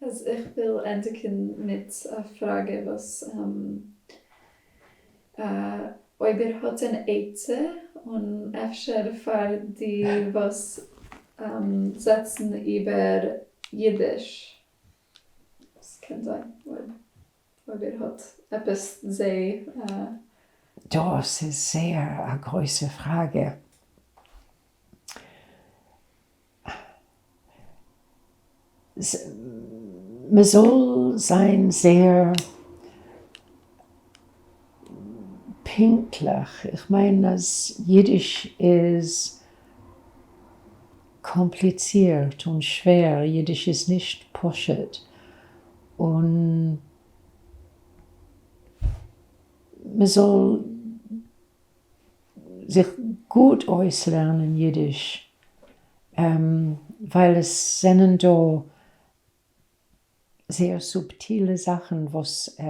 אז איך וויל ענדיגן מיט א פראגע וואס אויב איר האט אן עצה, און אפשר פאר די וואס זעצן איבער אידיש, עס קען זיין אויב איר האט עפעס זיי. דאס איז זייער א גרויסע פראגע. מ'זאל זיין זייער פונקטליך, איך מיין אז אידיש איז קאמפליצירט און שווער, אידיש איז נישט פשוט, און מ'זאל זיך גוט אויסלערנען אידיש, ווייל עס זענען דא זייער סובטילע זאכן וואס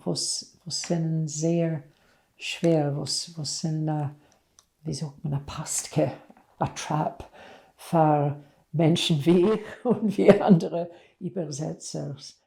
וואס זענען זייער שווער, וואס וואס זענען א, ווי זאגט מען, א פאסטקע, א trap פאר מענטשן ווי איך און ווי אנדערע איבערזעצערס.